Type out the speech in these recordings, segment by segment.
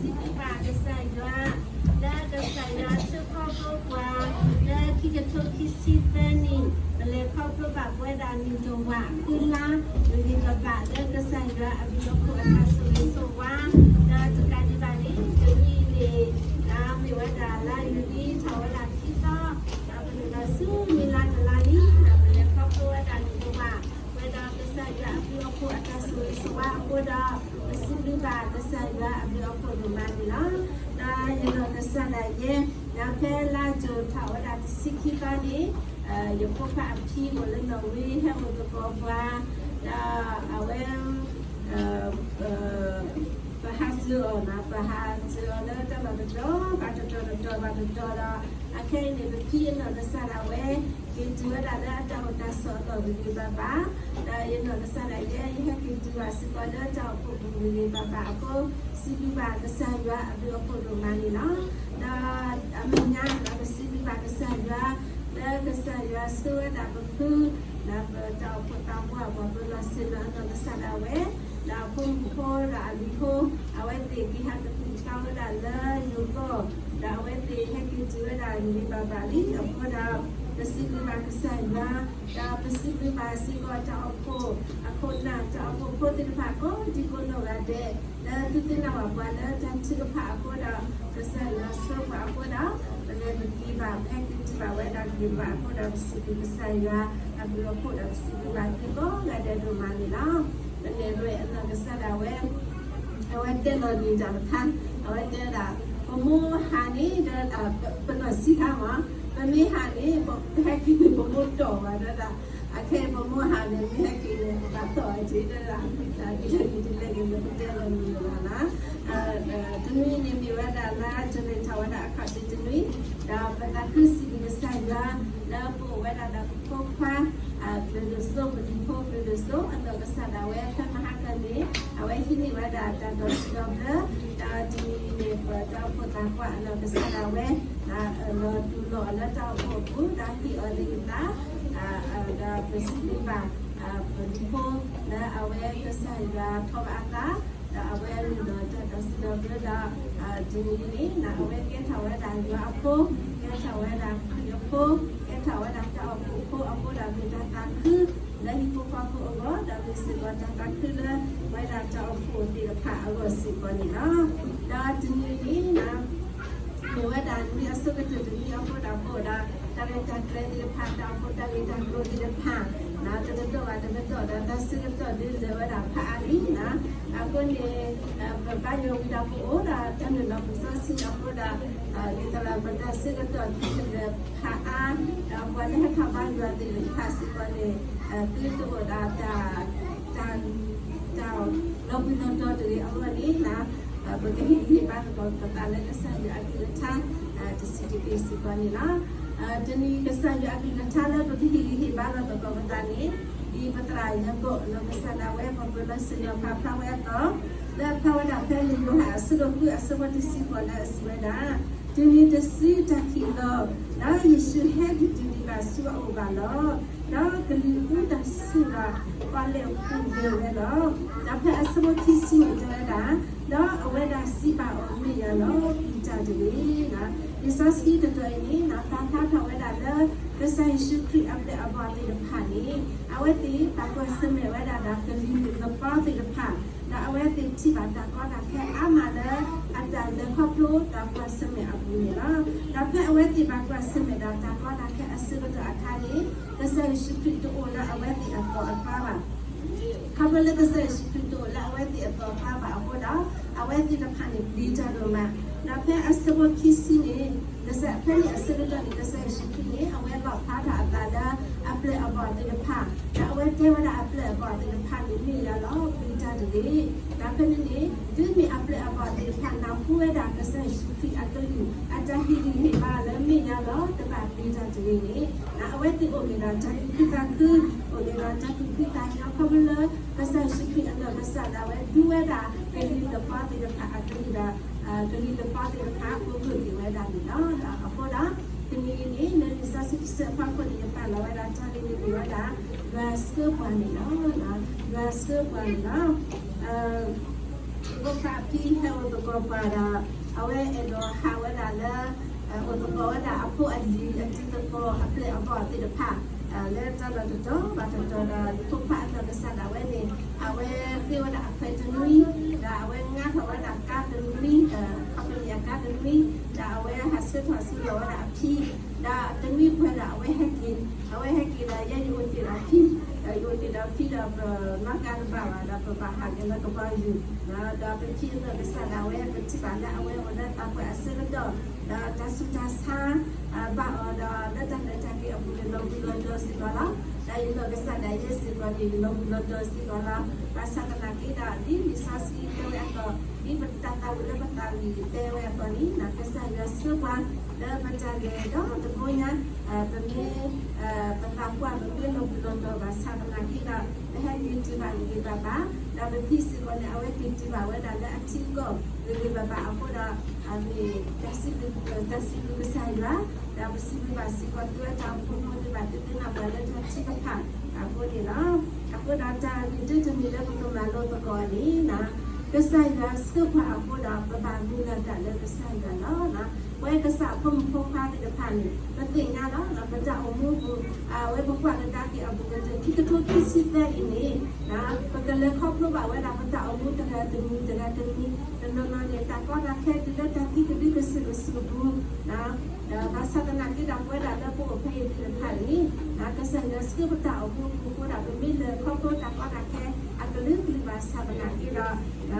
စံးဘျုးဘၣ်ကစၢ်ယွၤ, လၢကစၢ်ယွၤဆှၢခီဖျိပှၤ လၢခံကထိခံဆံသၢနံၣ် ပလဲၤခီဖျိဘၣ်ပဝဲဒၣ်နံၣ်တဝာ်အဃိလၢ ပဂံၢ်ပဘၣ်လၢကစၢ်ယွၤအဘျုးအဖှိၣ်အတၢ်ဆိၣ်ဂ့ၤဆိၣ်ဝါ, ဒီးတကးဒံးဘၣ်န့ၣ် တနံၤအံၤန့ၣ် မ့ၢ်ဝဲဒၣ်လါယူၤလံ ထီၣ်ဝဲဒၣ်ခံသီ, ဒီးပနုာ်လီၤဆူနံၣ်လါတလါလံ, ဒီးပလဲၤခီဖျိဝဲဒၣ်နံၣ်တဝာ် ပဝဲဒၣ်ကစၢ်ယွၤအဘျုးအဖှိၣ်အတၢ်ဆိၣ်ဂ့ၤဆိၣ်ဝါအဃိဒီး ပစံးဘျုးဘၣ်ကစၢ်ယွၤအဘျုးအဖှိၣ်ဒိၣ်မးန့ၣ်လီၤ. ဒီးယနီၢ်ကစၢ်ဒၣ်ယဲ, ဒီးဖဲလါယူၤထီၣ်ဝဲဒၣ်တဆံခံသီန့ၣ်, ယဖိခွါအဖံအိၣ်လၢနီၣ်ဝ့ ဟဲအိၣ်သကိးပှၤ, ဒီးအဝဲ ပဟးစၢၤအီၤ, ပဟးစၢၤအီၤလၢတၢ်လီၢ်တတီၤဘၣ်တတီၤ တတီၤဘၣ်တတီၤဒီး အခဲအံၤန့ၣ် ပဖံအနီၢ်ကစၢ်ဒၣ်ဝဲ က့ၤတုၤဝဲဒၣ်လၢအတၢ်အိၣ်တၢ်ဆိးအလီၢ်ဂ့ၤဂ့ၤဘၣ်ဘၣ်, ဒီးယနီၢ်ကစၢ်ဒၣ်ယဲ ယဟဲက့ၤတုၤဘၣ်စ့ၢ်ကီးလၢတၢ်အိၣ်ဖှိၣ်ပူၤဂ့ၤဂ့ၤဘၣ်ဘၣ်အဃိ, စံးဘျုးဘၣ်ကစၢ်ယွၤအဘျုးအဖှိၣ်ဒိၣ်မးန့ၣ်လီၤ. ဒီးအမဲာ်ညါ ပစံးဘျုးဘၣ်ကစၢ်ယွၤ လၢကစၢ်ယွၤဆှၢဝဲဒၣ်ပဖု ဒီးပတၢ်အိၣ်ဖှိၣ်သးပှၢ် ပှၤပၢၤလီၢ်ဆ့ၣ်နီၤအနီၢ်ကစၢ်ဒၣ်ဝဲ, ဒီးအဖိမုၣ်ဖိဒီးအလံၤဖိ, အဝဲသ့ၣ်က့ၤဟးကသူၣ်ကသးဝဲဒၣ်လၢယိၤကီၢ်, ဒီးအဝဲသ့ၣ်ဟဲက့ၤတုၤဝဲဒၣ်ဂ့ၤဂ့ၤဘၣ်ဘၣ်လံအဃိဒီး ပစံးဘျုးဘၣ်ကစၢ်ယွၤ, ဒီးပစံးဘျုးဘၣ်စ့ၢ်ကီးတၢ်အိၣ်ဖှိၣ်အခိၣ်နၢ် တၢ်အိၣ်ဖှိၣ်ဖိသ့ၣ်တဖၣ်ကိးဒံကိးနီၢ်ဂၤဒဲး လၢသုသ့ၣ်နီၣ်ဘၣ်ပှၤလၢတၢ်ထုကဖၣ်အဃိဒီး ကစၢ်ယွၤဆှၢပှၤအဃိဒီး ပလဲၤပက့ၤဘၣ် ပဟဲက့ၤတုၤဘၣ်ဝဲဒၣ်ဂ့ၤဘၣ်အဃိဒီး ပစံးဘျုးကစၢ်ယွၤအဘျုးအဖှိၣ်ဒီး ပစံးဘျုးဘၣ်သုကိးဂၤဒဲးဒိၣ်မးန့ၣ်လီၤ. ပလဲၤရဲၣ်အနီၢ်ကစၢ်ဒၣ်ဝဲ အဝဲတဲလီၤနံၤတၢ်တခါ, အဝဲတဲဒၣ် ပမိၢ်ဟးန့ၣ် ဒီးပနီၢ်ဆံးခါမး, ပမ့ၢ်ဟးန့ၣ် ပဟဲက့ၤန့ၣ် ပမိၢ်တီၢ်ဘၣ်ဒီးဒၣ်, အခဲအံၤပမိၢ်ဟးန့ၣ် မ့ၢ်ဟဲက့ၤန့ၣ် ပဘၣ်တီၢ်အီၤက့ၤဒီးဒၣ်, ဒ်လဲၣ်ဒ်လဲၣ်ဂ့ၤ ပတဲလီၤနံၤလၢၤဘၣ်လီၤ. တနွံန့ၣ်မ့ၢ်ဝဲဒၣ်လါ January ထီၣ်ဝဲဒၣ်အခီၣ်ထံးတနွံ, ဒီးပသးခုစံးဘျုးကစၢ်ယွၤ လၢပအိၣ်ဝဲဒၣ်ဒီးပဖိခွါ အကလုာ်ဒိၣ်စိ ပလံၤဖိကလုာ်ဒိၣ်စိ အနီၢ်ကစၢ်ဒၣ်ဝဲ ဖဲမဟါကန့ၣ် အဝဲဟံးန့ၢ်ဝဲဒၣ်တၢ်ဒီသဒၢဘျၢ, ဒီးတနံၤအံၤန့ၣ် ပတၢ်အိၣ်ဖှိၣ်သးပှၢ်အနီၢ်ကစၢ်ဒၣ်ဝဲ လီၤတူၢ်လိာ်အီၤလၢတၢ်အိၣ်ဖှိၣ်အပူၤ ဒီးဟ့ၣ်အီၤလၢယသး, ဒီးပစံးဘျုးဘၣ် ပလံၤဖိ လၢအဝဲကစၢ်ယွၤထီၣ်ဘၣ်အသး ဒီးအဝဲလုၢ်လီၤတၢ်ဒီသဒၢဘျၢဒီး တနံၤအံၤန့ၣ် အဝဲကဲထီၣ်ဝဲဒၣ်ယွၤအဖိ, ကဲထီၣ်ဝဲဒၣ်ခရံာ်အဖိ, ကဲထီၣ်ဝဲဒၣ်တၢ်အိၣ်ဖှိၣ်ဖိအဃိဒီး မ့ၢ်တၢ်သးခု လၢဟံၣ်ဖိဃီဖိအဂီၢ် ဒီးမ့ၢ်စ့ၢ်ကီးတၢ်သးခုလၢ ပဝဲဒၣ်တၢ်အိၣ်ဖှိၣ်သ့ၣ်တဖၣ်အဂီၢ်စ့ၢ်ကီးန့ၣ်လီၤ. ဒီးတနံၤအံၤန့ၣ် မ့ၢ်ဝဲဒၣ်နွံအဆိကတၢၢ်တနွံအဃိဒီး ပအိၣ်ဒီး တၢ်ရဲၣ်တၢ်ကျဲၤသ့ၣ်တဖၣ် တၢ်အိၣ်ဖှိၣ်တၢ်ဂ့ၢ်တၢ်ကျိၤသ့ၣ်တဖၣ် တကတီၢ်ဘၣ်တကတီၢ်ဒီး တၢ်ဆၢကတီၢ်ဒုးလၢာ်ဝဲဒၣ်ဖးအါလံနီၤ. အဃိန့ၣ် ပဘၣ်ယိၣ်ဝံၤဒီးပအိၣ်ဒီး တၢ်နုာ်လီၤပစီဆှံအဃိဒီး ဒ်သိးဒီးပတၢ်ဆၢကတီၢ်ဒုးလၢာ်ဖးအါ ဒီးပှၤလၢဟဲထီၣ်ဘါယွၤသ့ၣ်တဖၣ်စ့ၢ်ကီးန့ၣ် သုတအိၣ်ဒီး တၢ်လီၤဘှံးလီၤတီၤတဂ့ၤအဂီၢ်န့ၣ် ပကဟ့ၣ်ဂံၢ်ဟ့ၣ်ဘါသကိးပသးလၢကစၢ်ယွၤအကလုၢ်ကထါ တဆံးတက့ၢ်စ့ၢ်ကီးန့ၣ်လီၤ. တနံၤကစၢ်ယွၤအကလုၢ်ကထါလၢပကဟ့ၣ်ဂံၢ်ဟ့ၣ်ဘါလီၤသကိးပသးန့ၣ် ဒ်ပသရၣ်ယၤကိာ် နီၢ်ကစၢ်ဒၣ်ဝဲ ပှၤပၢၤလီၢ်ဆ့ၣ်နီၤဖးဖျါဝဲအသိး လၢအဖျါဝဲဒၣ်ဖဲလံာ်ယိၤဟၣ်အဆၢဒိၣ်ဃုအဆၢဖိတဆံဃိးလၢအစံးဝဲဒၣ် တုၤနုၤတစုတၢ်ခံးလီၤ, ဒီးယ့ၣ်ၡူးဟဲက့ၤတုၤဒံးဘၣ်ဆူအအိၣ်ဘၣ်လီၤ. ဒီးကလံၤအူတၢ်ဆူၣ်ဒီးပှၤလဲၤအဃိလဲၤဝဲလီၤ. ဒီးဖဲအဆၢဖိခံဆံန့ၣ်တဲဝဲဒၣ်, ဒီးအဝဲဒၣ်စံးဘၣ်အီၤ မ့ၢ်ယၤလီၤ ပျံၤတၢ်တဂ့ၤ. လံာ်စီဆှံတတီၤအံၤန့ၣ် ပာ်ဖျါထီၣ်ဝဲဒၣ်လၢ ကစၢ်ယ့ၣ်ၡူးခရံာ်အပျဲၢ်အဘီၣ်သ့ၣ်တဖၣ်န့ၣ် အဝဲသ့ၣ်ဘၣ်ကွၢ်ဆၢၣ်မဲာ်ဝဲဒၣ်ဒီးကလံၤသပှၢ်သ့ၣ်တဖၣ် ဒီးအဝဲသ့ၣ်ထံၣ်ဘၣ်တၢ်ကီတၢ်ခဲအါမးလၢ အတၢ်လဲၤခီဖျိတၢ်ကွၢ်ဆၢၣ်မဲာ်အပူၤန့ၣ်လီၤ. ဒီးဖဲအဝဲသ့ၣ်ဘၣ်ကွၢ်ဆၢၣ်မဲာ်ဒီးတၢ်ကီတၢ်ခဲအဆၢကတီၢ်အခါန့ၣ် ကစၢ်ယ့ၣ်ၡူးခရံာ်တအိၣ်လၢအဝဲသ့ၣ်အသီအသါဘၣ်. ခီဖျိလၢကစၢ်ယ့ၣ်ၡူးခရံာ်တအိၣ်လၢအဝဲသ့ၣ်အသီအသါဘၣ်အဃိဒီး အဝဲသ့ၣ်တဖၣ်န့ၣ်ပျံၤတၢ်ဒိၣ်မး. ဒီးဖဲအဆၢဖိခံဆံန့ၣ် ကစၢ်ဖဲန့ၣ်အဆၢကတီၢ်န့ၣ် ကစၢ်ယ့ၣ်ၡူးခရံာ်န့ၣ် အဝဲလီၣ်ဖျါထီၣ်အသးလၢအပျဲၢ်အဘီၣ်သ့ၣ်တဖၣ် ဒီးအဝဲတဲဝဲဒၣ်အပျဲၢ်အဘီၣ်သ့ၣ်တဖၣ်န့ၣ် မ့ၢ်ယၤလီၤ ပျံၤတၢ်တဂ့ၤ. ဒီးဖဲန့ၣ်န့ၣ် တုၤမ့ၢ်အပျဲၢ်အဘီၣ်သ့ၣ်တဖၣ်နၢ်ဟူဝဲဒၣ်ကစၢ်ယ့ၣ်ၡူးခရံာ်အကလုၢ် အတၢ်ဟ့ၣ်ဂံၢ်ဟ့ၣ်ဘါလၢမ့ၢ်ယၤလီၤ တဘၣ်ပျံၤတၢ်တဂ့ၤန့ၣ် အဝဲသ့ၣ်အိၣ်ဂ့ၤဒီးတၢ်သူၣ်ခုသးခု အိၣ်ဂ့ၤဒီးတၢ်သူၣ်ခုသးညီ ခီဖျိလၢ ကစၢ်ယ့ၣ်ၡူးခရံာ်အနီၢ်ကစၢ်ဒၣ်ဝဲဒူဝဲဒၣ် ကလံၤသပှၢ်သ့ၣ်တဖၣ်အကလုၢ်ဒီး ကလံၤသပှၢ်သ့ၣ်တဖၣ် အိၣ်ဘှံးက့ၤဝဲဒၣ်န့ၣ်လီၤ. အဃိဒီး တနံၤအံၤန့ၣ် လၢလံာ်စီဆှံတဆၢအဖီခိၣ်န့ၣ် ယပာ်လီၤဝဲဒၣ်တၢ်ဂ့ၢ်န့ၣ်မ့ၢ်ဝဲဒၣ် ယွၤဆှၢပှၤန့ၣ်လီၤ. ယွၤဆှၢပှၤန့ၣ်လီၤ. ဖိခွါအဖံဟဲအိၣ်သကိးပှၤဒီး အဝဲအဲၣ်ဒိးဟးဝဲဒၣ်လၢ အိၣ်သကိးဝဲဒၣ်အဖိအလံၤအတံၤသကိးအပျဲၢ်အဘီၣ်သ့ၣ်တဖၣ် လၢတၢ်လီၢ်တတီၤဘၣ်တတီၤဒီး ဖိခွါအနီၢ်ကစၢ်ဒၣ်ဝဲန့ၣ် အဝဲဃ့ဝဲဒၣ်အခွဲးတနွံ ဒီးအဝဲငါထီၣ်ဝဲဒၣ်ကါတနွံ ခီပနံၣ်အကါတနွံ ဒီးအဝဲဟးဆှၢထီၣ်ဆှၢလီၤဝဲဒၣ်အဖံ ဒီးတနွံပှဲၤဒီးအဝဲဟဲက့ၤ အဝဲဟဲက့ၤဒီး ယဲယအိၣ်တ့ၢ်ဒီးဖံ ယအိၣ်တ့ၢ်ဒီးဖံဒီးပနီၣ်ကါတဘၣ်ဘၣ်ဒီး ပဘၣ်ဟးက့ၤလၢကဘီယူၤ ဒီးပဖံအနီၢ်ကစၢ်ဒၣ်ဝဲ ပထံၣ်ဘၣ်လၢအဝဲအိၣ်လၢသးပှၢ်အဆၢကတီၢ် ဒီးတၢ်ဆူးတၢ်ဆါ ဘၣ်အီၤဒီး လၢတၢ်လဲၤတၢ်က့ၤအပူၤန့ၣ် လီၤဘှံးလီၤတီၤစ့ၢ်ကီးလီၤ. ဒီးယနီၢ်ကစၢ်ဒၣ်ယဲစ့ၢ်ကီးန့ၣ် ယလီၤဘှံးလီၤတီၤစ့ၢ်ကီးလီၤ. ဘၣ်ဆၣ်သနာ်က့ဒီး ဒ်လံာ်စီဆှံတဲဝဲအသိး ဒ်ပတၢ်သးဝံၣ်လၢပသးဝံၣ်တဲဝဲအသိးန့ၣ် ကစၢ်ယွၤဆှၢပှၤ လၢပတၢ်လဲၤဒီတဘိညါ ပမ့ၢ် ပသးပှၢ်ပမ့ၢ်လီၤဘှံးလီၤတီၤဘၣ်ဆၣ်သနာ်က့ဒီး ပဟဲက့ၤတုၤဘၣ်ဂ့ၤဂ့ၤဘၣ်ဘၣ် ဒီးပဖံစ့ၢ်ကီးန့ၣ် အဝဲက့ၤတုၤဘၣ်ဝဲဒၣ်လၢအထံအကီၢ် ဂ့ၤဂ့ၤဘၣ်ဘၣ်အဃိဒီး မ့ၢ် တၢ်စံးဘျုးကစၢ်ယွၤ ဒီးပစံးဘျုးဘၣ်စ့ၢ်ကီး သုဝဲတၢ်အိၣ်ဖှိၣ်ဖိသ့ၣ်တဖၣ် သုသ့ၣ်နီၣ်ပှၤလၢတၢ်ထုကဖၣ်အဃိန့ၣ်လီၤ. အဃိဒီးတၢ်ဂ့ၢ်တမံၤလၢပကမၤလိသကိးန့ၣ် ကစၢ်ယွၤဆှၢပှၤအဃိဒီး ပဘၣ်မုၢ်လၢ်တၢ်လၢကစၢ်ယွၤလီၤ. ပဝဲကစၢ်အဖိမုၣ်ဖိခွါသ့ၣ်တဖၣ်န့ၣ် ပသ့ၣ်ညါလီၤ ပတၢ်အိၣ်မူအပူၤ အဝဲပကွၢ်ကဒါက့ၤအပူၤကတၢၢ် ခံကထိခံဆံသၢအံၤန့ၣ် ပကလဲၤခီဖျိဘၣ်ဝဲဒၣ်ပတၢ်အိၣ်မူတဂၤတမံၤတဂၤတမံၤ တနီၤနီၤန့ၣ် တၢ်ကီတၢ်ခဲတုၤလၢတၢ်သံကဒုကစၢၢ်ကဆူးအပူၤ ဒီးဘၣ်ဆၣ်သနာ်က့ဒီး ပဝဲဒၣ်လၢပအိၣ်ဖဲအံၤသ့ၣ်တဖၣ်န့ၣ် ကစၢ်ယွၤဆှၢပတၢ်အိၣ်မူအပူၤအဃိဒီး ပမ့ၢ်လဲၤခီဖျိတၢ်ကီတၢ်ခဲအကလုာ်ကလုာ်ဘၣ်ဆၣ်သနာ်က့ဒီး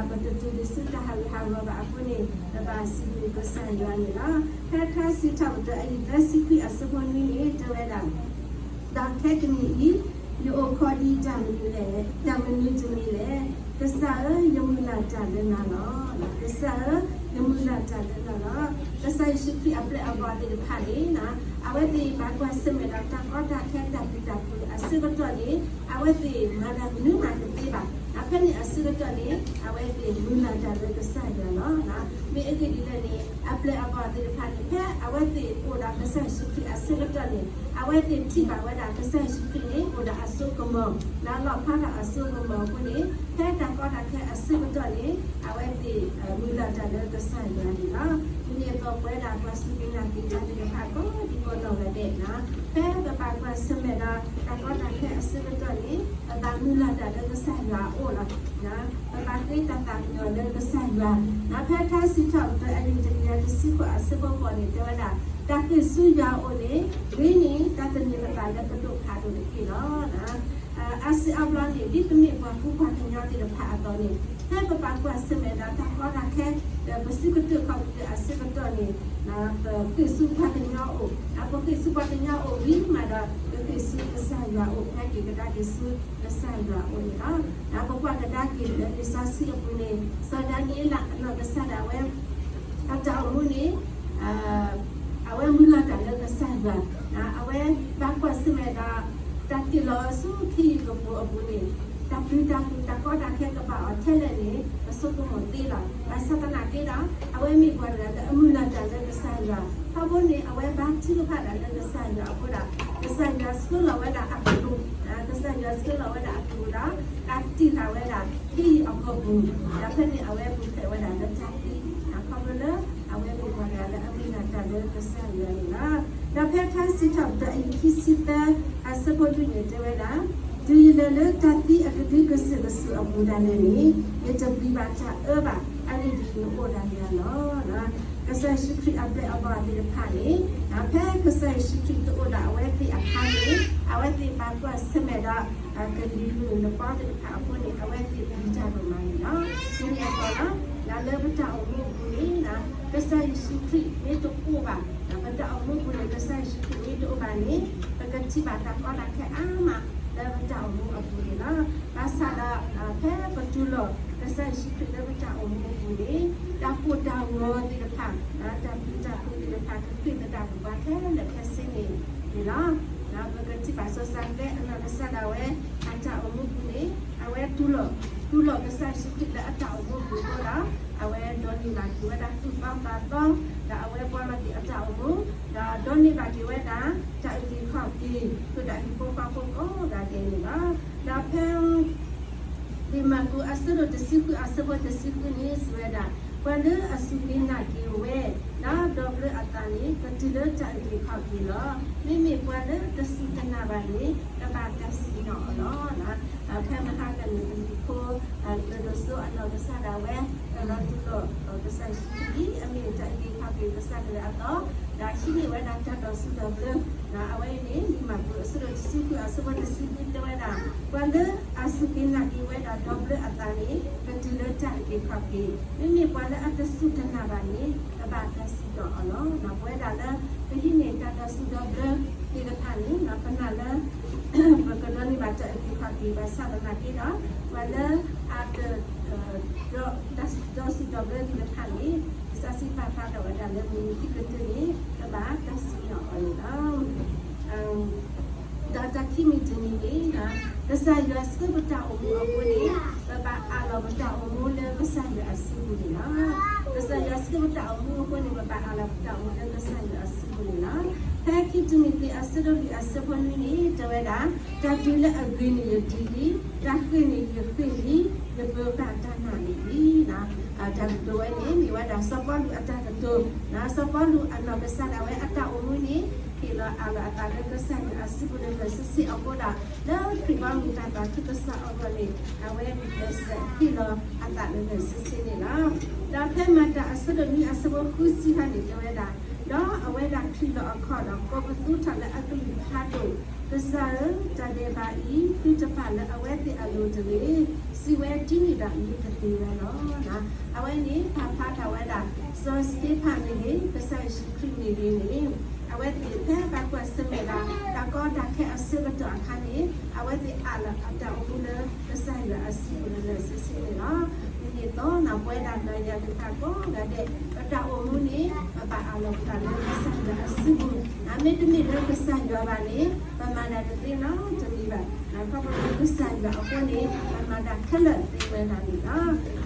ပတတုၤဒံးဆူတၢ်ဟးဂူာ်ဟးဂီၤဘၣ်အဃိန့ၣ် ပဘၣ်စံးဘျုးကစၢ်ယွၤန့ၣ်လီၤ. ဖဲထါစံးထီၣ်ပတြၢၤအယံၤသၢဆံခွံအဆၢဖိနွံန့ၣ် တဲဝဲဒၣ် ဒီးခဲကနံၣ်အံၤ ယအိၣ်ခိးဒံးတၢ်မနုၤလဲၣ်, တၢ်မနုၤတမံၤလဲၣ်. ကစၢ်ဧၢ, ယမုၢ်လၢ်တၢ်လၢနၤလီၤ. ကစၢ်ဧၢ, ယမုၢ်လၢ်တၢ်လၢနၤလီၤ. ကစၢ်ယ့ၣ်ၡူးခရံာ်အပျဲၢ်အဘီၣ်သ့ၣ်တဖၣ်န့ၣ် အဝဲသ့ၣ်ဘၣ်ကွၢ်ဆၢၣ်မဲာ်ဒီးတၢ်ကီတၢ်ခဲတၢ်ပျံၤတၢ်ဖုးအဆၢကတီၢ်န့ၣ် အဝဲသ့ၣ်မၤတၢ်မနုၤမးတသ့ဘၣ်. ဖဲန့ၣ်အဆၢကတီၢ်န့ၣ် အဝဲသ့ၣ်မုၢ်လၢ်တၢ်လၢကစၢ်ယွၤလီၤ. မ့ၢ်အဂ့ၢ်ဒ်လဲၣ်န့ၣ် အပျဲၢ်အဘီၣ်သ့ၣ်တဖၣ်န့ၣ် ဖဲအဝဲသ့ၣ်အိၣ်ဒီးကစၢ်ယ့ၣ်ၡူးခရံာ်အဆၢကတီၢ်န့ၣ် အဝဲသ့ၣ်ထံၣ်ဘၣ်ဝဲဒၣ်ကစၢ်ယ့ၣ်ၡူးခရံာ်န့ၣ် အိၣ်ဒီးအစိကမီၤ လၢလီၣ်ဖျါထီၣ်အစိကမီၤအဃိန့ၣ် ဖဲတၢ်ကီတၢ်ခဲအဆၢကတီၢ်န့ၣ် အဝဲသ့ၣ်မုၢ်လၢ်တၢ်လၢကစၢ်ယွၤန့ၣ်လီၤ. ဒ်န့ၣ်အသိးပဝဲဒၣ်ပှၤစူၢ်က့ၤနာ်က့ၤတၢ်သ့ၣ်တဖၣ်ကိးဒံကိးနီၢ်ဂၤဒဲး ဖဲပဘၣ်ကွၢ်ဆၢၣ်မဲာ်ဒီးတၢ်ကီတၢ်ခဲအဆၢကတီၢ်န့ၣ် ပဘၣ်မုၢ်လၢ်တၢ်လၢကစၢ်ယွၤအအိၣ်လီၤ. ပဘၣ်ဃ့တၢ်သးကညီၤလၢကစၢ်ယွၤ ဖဲထါစံးထီၣ်ပတြၢၤအယံၤတကယၤတဆံဃိးအဆၢဖိဃိးန့ၣ် တဲဝဲဒၣ် တၢ်ဃ့ၢ်ဆူယွၤအအိၣ်န့ၣ် ဂ့ၤန့ၢ်တၢ်သန့ၤပသးလၢကဒိၣ်ဖးဒိၣ်တက့ၢ်လီၤ. အါစုအါဘျီန့ၣ် ဒ်ပမ့ၢ်ပှၤကူပှၤကညီသ့ၣ်တဖၣ်အသိးန့ၣ် ဖဲပဘၣ်ကွၢ်ဆၢၣ်မဲာ်ဒီးတၢ်ကီတၢ်ခဲ ဒီးပစုကတၢၢ်ခီၣ်ကတၢၢ်အဆၢကတီၢ်န့ၣ် ပဃ့ၢ်ဆူပှၤကညီအအိၣ်, ပဃ့ၢ်ဆူပှၤကညီအအိၣ်ဝံၤမးဒီး ပဃ့ၢ်ဆူကစၢ်ယွၤအအိၣ် ဟဲက့ၤကဒါက့ၤဆူကစၢ်ယွၤအအိၣ်န့ၣ်လီၤ. ပကွၢ်ကဒါက့ၤလၢလံာ်စီဆှံအပူၤန့ၣ် စီၤဒၤနံးယ့လးအနီၢ်ကစၢ်ဒၣ်ဝဲ အတၢ်အိၣ်မူန့ၣ် အဝဲမုၢ်လၢ်တၢ်လၢကစၢ်ယွၤ, အဝဲဘၣ်ကွၢ်ဆၢၣ်မဲာ်ဒီး တၢ်တ့ၢ်လီၤအီၤဆူခ့ယုၢ်ကပိာ်အပူၤန့ၣ် တၢ်ပျံၤတၢ်ဖုးတၢ်ကီတၢ်ခဲကဘၣ်အီၤထဲလဲၣ်န့ၣ် ပဆိကမိၣ်သ့လီၤ. ဘၣ်ဆၣ်သနာ်က့ဒီး အဝဲမ့ၢ်ပှၤတဂၤလၢအမုၢ်လၢ်တၢ်လၢကစၢ်ယွၤ ထီဘိန့ၣ် အဝဲဘါထုကဖၣ်တၢ်လၢကစၢ်ယွၤအဃိဒီး ကစၢ်ယွၤဆှၢလီၤဝဲဒၣ်အကလူး, ကစၢ်ယွၤဆှၢလီၤဝဲဒၣ်အကလူးဒီး တၢ်တ့ၢ်ဃာ်ဝဲဒၣ်ခ့ယုၢ်အကပိာ်ပူၤ, ဒီးဖဲန့ၣ်အဝဲပူၤဖျဲးဝဲဒၣ်လၢတၢ်သံ, ခီဖျိလၢအဝဲမ့ၢ်ပှၤတဂၤလၢအမုၢ်လၢ်တၢ်လၢကစၢ်ယွၤန့ၣ်လီၤ. ဒီးဖဲထါစံးထီၣ်ပတြၢၤအယံၤခံဆံသၢ အဆၢဖိတဆံန့ၣ်တဲဝဲဒၣ်, တုၤယလဲၤလၢတၢ်သံအကဒုကစၢၢ်ကဆူးအပူၤဒၣ်လဲာ်န့ၣ် ယတပျံၤဘၣ်တၢ်အၢဘၣ်, အဂ့ၢ်ဒ်အံၤ နအိၣ်ဒီးယၤလီၤ. ကစၢ်ယ့ၣ်ၡူးခရံာ်အပျဲၢ်အဘီၣ်သ့ၣ်တဖၣ်န့ၣ် ဖဲကစၢ်ယ့ၣ်ၡူးခရံာ်တအိၣ်ဒီးအဝဲသ့ၣ်အခါန့ၣ် အဝဲသ့ၣ်ဘၣ်ကွၢ်ဆၢၣ်မဲာ်ဒီး ကလံၤမုၢ်နပီသ့ၣ်တဖၣ်အဃိန့ၣ် အဝဲသ့ၣ်ပျံၤတၢ်ဒိၣ်မးန့ၣ်လီၤ. ဒ်န့ၣ်အသိးလီၤ, လၢပတၢ်အိၣ်မူအပူၤန့ၣ် ကစၢ်ယ့ၣ်ၡူးခရံာ်မ့ၢ်တအိၣ်ဘၣ် ပတၢ်အိၣ်မူအပူၤန့ၣ် ကစၢ်ယ့ၣ်ၡူးခရံာ်မ့ၢ်တအိၣ်ဘၣ်န့ၣ် ပကထံၣ်ဘၣ်တၢ်ကီတၢ်ခဲအါမး လၢပတၢ်အိၣ်မူအပူၤန့ၣ်လီၤ. ဘၣ်ဆၣ်ဒီး ဖဲပတူၢ်လိာ်ကစၢ်ယ့ၣ်ၡူးခရံာ်လၢပတၢ်အိၣ်မူအပူၤန့ၣ် တၢ်ကိၢ်တၢ်ဂီၤသ့ၣ်တဖၣ် တၢ်ပျံၤတၢ်ဖုးသ့ၣ်တဖၣ် ကဃ့ၢ်သဒၣ်ပှၤခဲလၢာ်ခဲဆ့န့ၣ်န့ၣ်လီၤ. ပကထံၣ်ဘၣ်စီၤၡၤကဲအနီၢ်ကစၢ်ဒၣ်ဝဲ အတၢ်အိၣ်မူပူၤန့ၣ် အဝဲတူၢ်လိာ် တူၢ်လိာ်ကစၢ်ယ့ၣ်ၡူးခရံာ်လၢအတၢ်အိၣ်မူပူၤအဃိဒီး အဝဲဒိးန့ၢ်ဘၣ်က့ၤဝဲဒၣ်သူၣ်သီသးသီ ဒီးအဝဲပှဲၤလီၤက့ၤအတၢ်အိၣ်မူ ဒီးဒိးန့ၢ်ဘၣ်က့ၤဝဲဒၣ် တၢ်အုၣ်က့ၤခီၣ်က့ၤ ဃုာ်ဒီးဟံၣ်ဖိဃီဖိကိးဂၤဒဲးန့ၣ်လီၤ. ဒီးဖဲ လံာ်မၢ်ကူးအဆၢဒိၣ်တဆံဃုအဆၢဖိတဆံဃုန့ၣ် စံးဝဲဒၣ်, ပှၤလၢအစူၢ်က့ၤနာ်က့ၤဝဲ ဒီးဒီဘျၢအသးန့ၣ် ကတုၤလၢတၢ်အုၣ်က့ၤခီၣ်က့ၤလီၤ. မ့မ့ၢ်ပှၤလၢတစူၢ်တနာ်ဘၣ်န့ၣ် ကဘၣ်တၢ်စံၣ်ညီၣ်အီၤလီၤ. ဖဲမဟါကန့ၣ် ပဖိ လၢဒိၣ်စိအနီၢ်ကစၢ်ဒၣ်ဝဲ လၢတူၢ်လိာ်ကစၢ်ယ့ၣ်ၡူးခရံာ် အမ့ၢ်တၢ်အုၣ်က့ၤခီၣ်က့ၤကစၢ်တဂၤအသိး, ဒီးဟံးန့ၢ်ဝဲဒၣ်တၢ်ဒီၣ်စူၣ်ဒီဘျၢ အဝဲအံၤန့ၣ် လံာ်မၢ်ကူးအဆၢဒိၣ်တဆံဃုအဆၢဖိတဆံဃုတဲဝဲဒၣ်, ပှၤလၢအစူၢ်က့ၤနာ်က့ၤဝဲဒၣ်ဒီဘျၢအသးန့ၣ် ကတုၤလၢတၢ်အုၣ်က့ၤခီၣ်က့ၤ, မ့မ့ၢ်ပှၤလၢအတစူၢ်တနာ်ဘၣ်န့ၣ် ကဘၣ်တၢ်စံၣ်ညီၣ်အီၤလီၤ. ပဝဲဒၣ်လၢ ပဟံးန့ၢ်တၢ်ဒီၣ်စူၣ်ဒီဘျၢသ့ၣ်တဖၣ်န့ၣ် ပနာ်လၢ ပကဒိးန့ၢ်ဘၣ်တၢ်အုၣ်က့ၤခီၣ်က့ၤဘၣ်ဆၣ်သနာ်က့ဒီး ပှၤလၢအတ ဒီးစူၣ်ဒီဘျၢသ့ၣ်တဖၣ်န့ၣ် ကစၢ်စံးပာ်ဖျါထီၣ်ဝဲဒၣ်လၢမုၢ်နံၤခံကတၢၢ်န့ၣ် ကဘၣ်တၢ်စံၣ်ညီၣ်အီၤန့ၣ်လီၤ. ဒီးတၢ်ခံမံၤတမံၤန့ၣ် ကစၢ်ယွၤဆှၢပတၢ်အိၣ်မူအဃိန့ၣ် ပဘၣ်အးလီၤပတၢ်အိၣ်မူလၢကစၢ်ယွၤအစုပူၤန့ၣ်လီၤ. ကစၢ်ယွၤဆှၢပတၢ်အိၣ်မူအဃိန့ၣ် ပဘၣ်အးလီၤပတၢ်အိၣ်မူလၢကစၢ်ယွၤအစုပူၤန့ၣ်လီၤ. ဖဲခံတံၤမသ့းအဆၢဒိၣ်လွံၢ်အဆၢဖိနွံန့ၣ် တဲဝဲဒၣ်, တၢ်တုၤလၢအဂ့ၤန့ၣ်ယတုၤလံ, တၢ်ဃ့ၢ်န့ၣ်ယဃ့ၢ်လံ, ယပၢၤဘၣ်တၢ်နာ်န့ၣ်လံ. တၢ်ကတိၤဝဲန့ၣ် မ့ၢ်ဝဲဒၣ်စီၤပီလူးအတၢ်ကတိၤ, စီၤပီလူးအနီၢ်ကစၢ်ဒၣ်ဝဲအတၢ်အိၣ်မူန့ၣ် ဟ့ၣ်လီၤအးလီၤအသးလၢကစၢ်ယွၤအစုပူၤလၢာ်လၢာ်ဆ့ဆ့အဃိဒီး လၢခရံာ်ဘီမုၢ်တၢ်သးခုကစီၣ်အဂီၢ်န့ၣ် အဝဲဟ့ၣ်လီၤအသးလၢာ်လၢာ်ဆ့ဆ့န့ၣ်လီၤ. ဒီးဖဲမၤတၢ်အဆၢဒိၣ်နွံအဆၢဖိဃုဆံခါန့ၣ် တဲဝဲဒၣ်, ဒီးအဝဲဒၣ်ချံးလီၤအခီၣ်ဒီး ကိးပသူထီၣ်လၢအကလုၢ်ဖးဒိၣ်, ကစၢ်ဧၢ, တၢ်ဒဲးဘးအံၤ သုတပာ်လၢအဝဲသ့ၣ်အလိၤတဂ့ၤ, စံးဝဲဒ်န့ၣ်ဒီး မ့ၢ်ကသ့ဝဲလီၤ. အဝဲန့ၣ်ပာ်ဖျါထီၣ်ဝဲဒၣ် စီၤစတ့ဖၣ်မ့ၢ်ဂ့ၤ, ကစၢ်ယ့ၣ်ၡူးခရံာ်မ့ၢ်ဂ့ၤန့ၣ် အဝဲသ့ၣ်ဖဲဘၣ်ကွၢ်ဆၢၣ်မဲာ်ဒီး တၢ်ကီတၢ်ခဲအဆၢကတီၢ်အခါန့ၣ် အဝဲသ့ၣ်အးလီၤအတၢ်အိၣ်မူလၢကစၢ်ယွၤအစုပူၤလၢာ်လၢာ်ဆ့ဆ့န့ၣ်လီၤ. ဒ်န့ၣ်အသိး ပဝဲဒၣ်နီၢ်ယၤသ့ၣ်တဖၣ်ကိးဂၤဒဲး ပတၢ်အိၣ်မူန့ၣ် ပဘၣ်အးလီၤပသးလၢကစၢ်ယွၤအစုပူၤ, မ့တမ့ၢ်လၢကစၢ်ယွၤဘၣ်န့ၣ် ပမၤတၢ်တသ့နီတမံၤဘၣ်. ခီဖျိလၢကစၢ်ယွၤအဃိန့ၣ် ပမၤတၢ်ခဲလၢာ်သ့ဝဲဒၣ်န့ၣ်လီၤ. ပ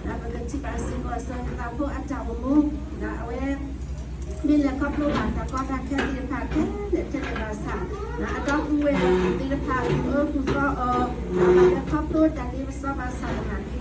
ကထံၣ်ဘၣ်စ့ၢ်ကီးစီၤယိၤသးဖိအတၢ်အိၣ်မူ အဝဲ မ့ၢ်လဲၤခီဖျိဘၣ်တၢ်ကီတၢ်ခဲသ့ၣ်တဖၣ်ခဲလၢာ်ခဲဆ့ဘၣ်ဆၣ်, အဒီပုၢ်ဝဲၢ်သ့ၣ်တဖၣ် အုၣ်အၢပူၤသီအီၤ, ဘၣ်လဲၤခီဖျိတၢ်လ့ပစီဘၣ်ဆၣ်သနာ်က့ဒီး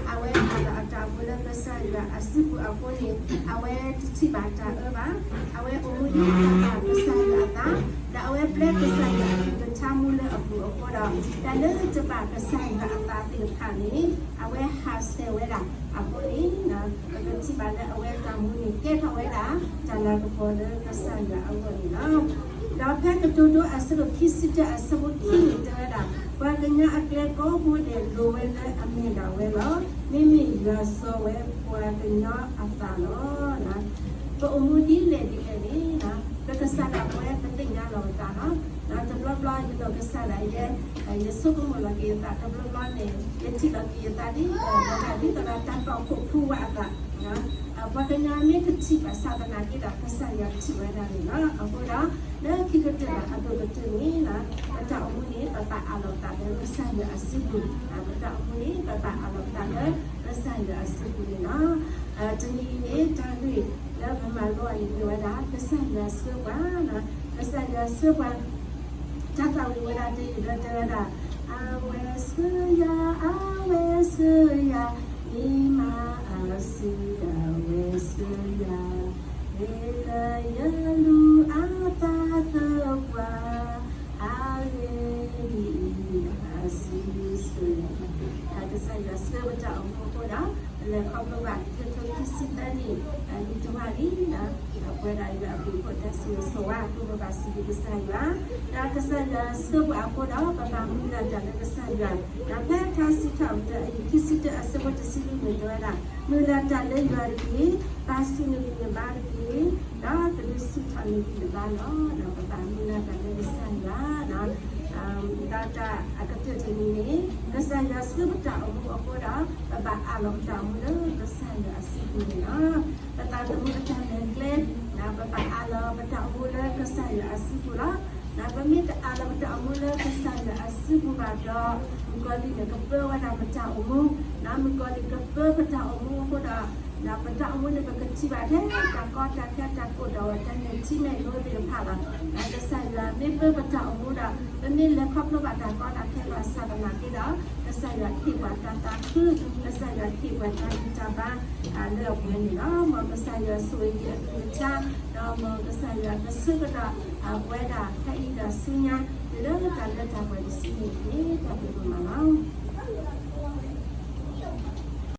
အဝဲအးလီၤအတၢ်အိၣ်မူလၢကစၢ်ယွၤအစုပူၤအဃိန့ၣ် အဝဲတထံၣ်ဘၣ်တၢ်အၢဘၣ်. အဝဲအိၣ်မူဒ်တၢ်ဘၣ်ကစၢ်ယွၤအသး, ဒီးအဝဲပျဲကစၢ်ယွၤအကလုၢ်ကထါမူလၢအပူၤအဃိဒီး တၢ်လၢတဘၣ်ကစၢ်ယွၤအသးသ့ၣ်တဖၣ်န့ၣ် အဝဲဟးဆှဲးဝဲဒၣ်အဃိန့ၣ် ပကထံၣ်ဘၣ်လၢအဝဲတၢ်မူန့ၣ် ကဲထီၣ်ဝဲဒၣ် တၢ်လၤကပီၤလၢကစၢ်ယွၤအဂီၢ်န့ၣ်လီၤ. ဒီးဖဲကတိၤဒိအဆၢဒိၣ်ခံဆံတၢအဆၢဖိခံန့ၣ် တဲဝဲဒၣ်, ပှၤကညီအကျဲကိးဘိဒဲးလိၤဝဲလၢအမဲာ်ဒၣ်ဝဲလီၤ. မ့မ့ၢ်ယွၤစီဝဲပှၤကညီအသးလီၤ. ပအိၣ်မူဒ်လဲၣ်ဒ်လဲၣ်န့ၣ် ပကစၢ်ဒၣ်ပဝဲပသ့ၣ်ညါလီၤပသးလီၤ. တဘျီဘျီယနီၢ်ကစၢ်ဒၣ်ယဲ ယဆိကမိၣ်လီၤက့ၤယသး တဘျီဘျီန့ၣ် ယထံၣ်လီၤက့ၤယသးဒ် ဒ်သိးဒီးတၢ်တီၢ်ခိၣ်ဖူဝဲအသး, ပှၤကညီမ့ၢ်တထံၣ်ဘၣ်ဆၣ်သနာ်က့ဒီး ကစၢ်ယွၤထံၣ်ဝဲဒၣ်န့ၣ်လီၤ. အဃိဒီး လၢခံကတၢၢ်ဒီးအဒိၣ်ကတၢၢ်န့ၣ် ပတၢ်အိၣ်မူန့ၣ် ပဘၣ်အးလီၤပသးလၢကစၢ်ယွၤအစုပူၤ, ပတၢ်အိၣ်မူန့ၣ် ပဘၣ်အးလီၤပသးလၢကစၢ်ယွၤအစုပူၤန့ၣ်လီၤ. တနံၤအံၤန့ၣ် တၢ်ဂ့ၢ်လၢပမၤလိအီၤန့ၣ် မ့ၢ်ဝဲဒၣ် ကစၢ်ယွၤဆှၢပှၤ, ကစၢ်ယွၤဆှၢပှၤ တၢ်သးဝံၣ်ဝဲဒၣ်တယုၢ်ဒီးတဲဝဲဒၣ်, အဝဲဆှၢယၤ, အဝဲဆှၢယၤ, မ့ၢ်မၤအစုဒၣ်ဝဲဆှၢယၤ, မ့ၢ်လၢယလူၤအသးသၢပှၢ်, အဂ့ၢ်ဒ်အံၤ, အစုဆှၢယၤ, ကစၢ်ယွၤဆှၢပတၢ်အိၣ်မူအဃိဒီး ပလဲၤခီဖျိဘၣ် ခံကထိခံဆံသၢနံၣ် နံၣ်တဝၢလံ, ပဝဲဒၣ်ယွၤအဘျုးအဖှိၣ်တၢ်ဆိၣ်ဂ့ၤဆိၣ်ဝါအဃိ ပဘၣ်စံးဘျုးကစၢ်ယွၤ, ဒီးကစၢ်ယွၤဆှၢပှၤအဃိဒီး ပဘၣ်မုၢ်လၢ်တၢ်လၢကစၢ်ယွၤ, ဒီးဖဲထါစံးထီၣ်ပတြၢၤအယုၢ်ခံဆံတၢအဆၢဖိတဆံလွံၢ်န့ၣ် တဲဝဲဒၣ်, မုၢ်လၢ်တၢ်လၢယွၤတက့ၢ်, ပာ်ဆူၣ်န့ၢ်ဂံၢ်န့ၢ်ဘါတက့ၢ်, ဒီးကဒုးဆူၣ်ထီၣ်န့ၢ်ဂံၢ်န့ၢ်ဘါလီၤ. ပဘၣ်မုၢ်လၢ်တၢ်လၢကစၢ်ယွၤ ဒီးတၢ်အကတၢၢ်တမံၤန့ၣ် ကစၢ်ယွၤဆှၢပတၢ်အိၣ်မူအဃိဒီး ပဘၣ်အးလီၤပတၢ်အိၣ်မူလၢကစၢ်ယွၤအစုပူၤန့ၣ်လီၤ. ပသးသမူပတၢ်လဲၤကျဲ ပဘၣ်အးလီၤပတၢ်အိၣ်မူလၢကစၢ်ယွၤအစုပူၤလီၤ. ပမ့ၢ်တအးလီၤပတၢ်အိၣ်မူလၢကစၢ်ယွၤအစုပူၤဘၣ်ဒီး မုၣ်ကီၤလံၢ်န့ၣ်ကပၢဝဲဒၣ်ပတၢ်အိၣ်မူ, မုၣ်ကီၤလံၢ်ကပၢပတၢ်အိၣ်မူအဃိဒီး ပတၢ်အိၣ်မူန့ၣ် ပကထံၣ်ဘၣ်ထဲတၢ်ကီတၢ်ခဲတၢ်ကိၢ်တၢ်ဂီၤ တၢ်မဲာ်ထံမဲာ်နိသ့ၣ်တဖၣ်လီၤ. ကစၢ်ယွၤမ့ၢ်ပၢပတၢ်အိၣ်မူဒီး ပမ့ၢ်လဲၤခီဖျိဘၣ်တၢ်ကီတၢ်ခဲဘၣ်ဆၣ်သနာ်က့ဒီး ပ ကစၢ်ယွၤဟ့ၣ်ပှၤတၢ်သးခု, ကစၢ်ယွၤဟ့ၣ်ပှၤတၢ်ဂံၢ်တၢ်ဘါလၢအပှဲၤန့ၣ်လီၤ. မ်ကစၢ်ယွၤဆိၣ်ဂ့ၤအကလုၢ်ကထါ, ဒီးမ်ကစၢ်ယွၤကဆၢကတီၢ်ပဝဲဒၣ်ခဲအံၤဒီးဆူညါ လၢတၢ်လၢတၢ်ပှဲၤတစုန့ၣ်တက့ၢ်. တၢ်ဘျုးဒိၣ်မးလီၤ.